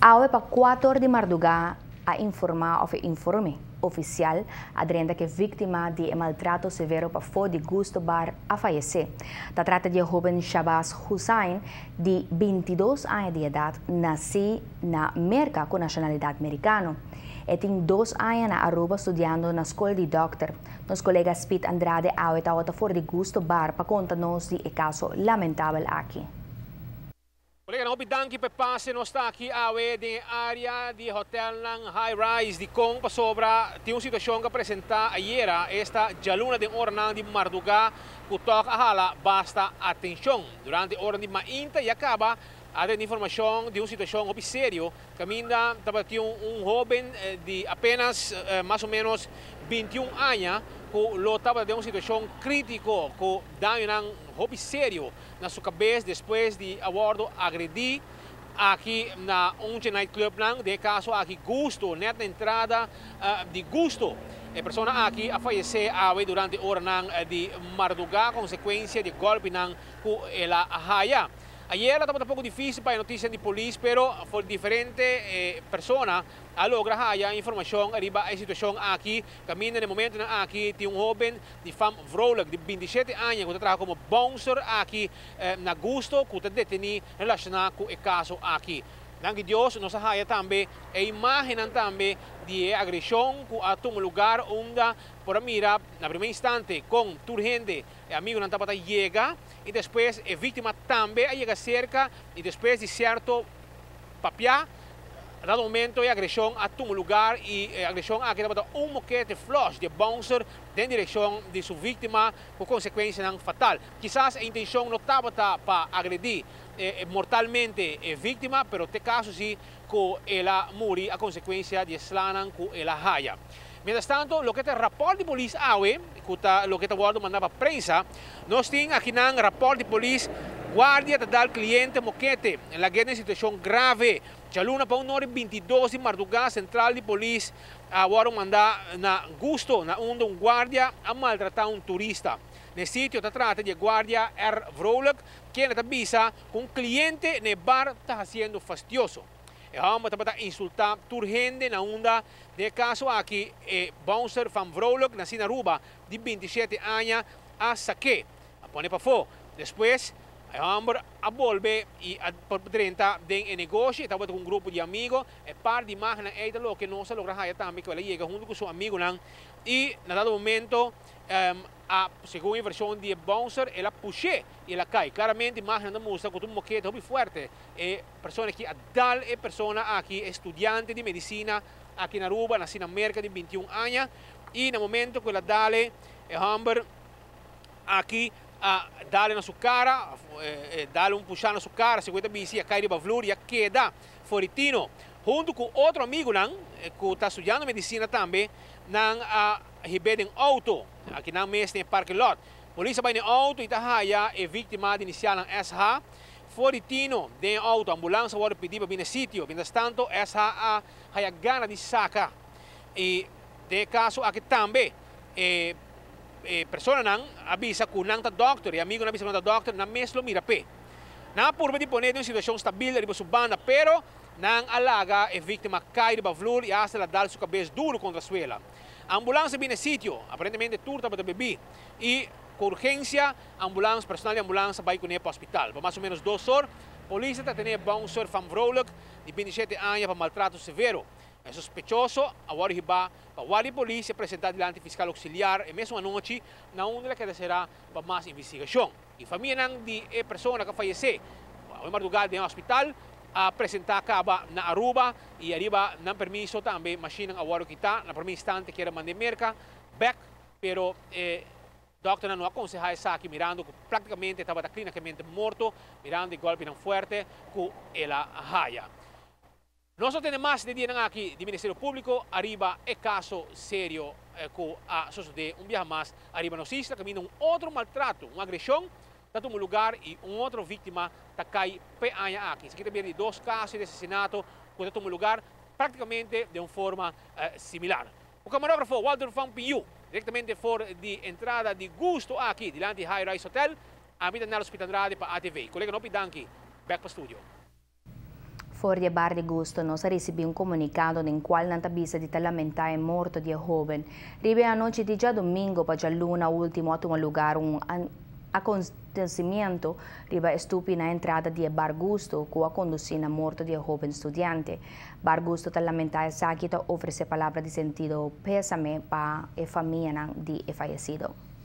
Awe pa 4 or di marduga a informa of informe oficial a drenta cu victima di maltrato severo pafo di Gusto Bar a fayece. Ta trata di hoben Shabazz Hussain, di 22 aña di edad, naci na Merca cu nacionalidad Mericano. E tin 2 aña na Aruba studiando na scol di dokter. Nos colega Speed Andrade awe ta for di Gusto Bar pa conta nos di e caso lamentabel aki. Colega, hopi danki pa pase. Nos ta aki awe den area di hotel nan high rise di con pasobra tin un situacion cu a presenta ayera, esta dialuna, den ora di marduga, cu toch a hala basta atencion. Durante ora di mainta ya caba a tin informacion di un situacion hopi serio. Caminda tabatin un hoben di apenas mas o menos 21 aña cu lo tabata den un situacion critico cu daño hopi serio na su cabes despues di a wordo agredi aki na un nightclub nan, den caso aki Gusto, net na entrada di Gusto. E persona aki a fayece awe durante ora nan di marduga, consecuencia di golpe nan cu el a haya. Ayera tabata un poco dificil pa noticia di polis, pero for diferente persona a logra haya informacion ariba e situacion aki. Caminda na momento aki tin un hoben di fam Vrolijk, di 27 aña, cu ta traha como bouncer aki na Gusto, cu ta deteni relaciona cu e caso aki. Danki Dios, nos a haya tambe e imagen tambe di agresion cu a tuma lugar, unda por mira na prome instante con tur hende e amigo nan tabata yega y despues e victima tambe a yega cerca y despues di cierto papia, dado momento e agresion a tuma lugar y e agresion aki tabata un mokete flush di bouncer den direccion di su victima cu consecuencia fatal. Kisas e intencion no tabata pa agredi mortalmente e victima, pero t'e caso si cu el a muri a consecuencia di slanan cu el a haya. Mientras tanto, loke ta rapport di polis awe, cu ta loke ta wordo manda pa prensa, nos tin aki nan rapport di polis: guardia ta dal cliente mokete, lag'e den situacion grave. Dialuna pa 1:22 di marduga, central di polis a wordo manda na Gusto, na unda un guardia a maltrata un turista. Na sitio ta trata di guardia R. Vrolijk, kende ta bisa cu un cliente na bar ta haciendo fastioso. E homber tabata insulta tur hende, na unda den caso aki e bouncer van Vrolijk, naci na Aruba, di 27 aña, a sak'e, a pone pafo. Despues, e homber a bolbe y a drenta den negoshi, tabata cu un grupo di amigo, e par di imagen ey ta loke nos a logra haya tambe, cu el a yega hunto cu su amigonan y na dado momento, segun e version di bouncer, el a push'e y el a cay. Claramente, imagen ta mustra cu un mokete hopi fuerte. E persona aki a dal e persona aki, studiante di medicina aki na Aruba, naci na Merca, di 21 aña, y na momento cu el a dal e homber aki, a dal na su cara, dal un pusha na su cara, segun ta bisa, a cay riba vloer y a keda for di tino. Hunto cu otro amigo nan, cu ta studiando medicina tambe, nan a hib'e den auto, aki nan mes den parking lot. Polis a bay den auto y ta haya e victima di inicial SH, for di tino den auto. Ambulance a wordo pidi pa bin sitio. Mientras tanto, SH a haya gana di saca. Y den caso aki tambe, persona nan a bisa cu nan ta dokter y amigo nan a bisa cu nan ta dokter, nan mes lo mira pe. Nan a purba di pone den un situacion stabil riba su banda, pero nan a laga e victima cay riba vloer y hasta el a dal su cabes duro contra suela. Ambulance a bin sitio, aparentemente tur tabata bebi y cu urgencia, ambulance, personal di ambulance a bay cune pa hospital. Pa mas o menos 2 or, polis ta detene bouncer van Vrolijk, di 27 aña, pa maltrato severo. E sospechoso a wordo hiba pa warda di polis y presenta dilanti fiscal auxiliar e mesun anochi, na unda e keda pa mas investigacion. E famia di e persona cu a fayece e marduga den hospital a presenta caba na Aruba y ariba nan permiso tambe machine a wordo kita. Na prome instante kier a mand'e Merca back, pero dokter no a aconseha esaki, mirando cu practicamente tabata clinicamente morto, mirando e golpe fuerte cu el a haya. Nos no tin mas di dia aki di Ministerio Publico ariba e caso serio cu a sucede un biaha mas ariba nos isla, caminda un otro maltrato, un agresion, ta tuma lugar y un otro victima ta cay p'e aña aki. Esaki tambe di dos caso di asesinato cu ta tuma lugar practicamente di un forma similar. O camarógrafo Walter Van Piu, directamente for di entrada di Gusto aki, dilanti High Rise Hotel, ami ta Nelson Pitandrade pa ATV. Colega, hopi danki, back pa studio. For di Bar di Gusto nos a risibí un komunikado den kual nan ta bisa di ta lamentá e morto di e hóben. Riba anochi di djadumingu pa djaluna último a tuma lugá un akontesimentu riba stupi na entrada di Bar Gusto ku a kondusí na morto di e hóben studiante. Bar Gusto ta lamentá esaki i ta ofresé palabra di sentido pésame pa e famia di fayesido.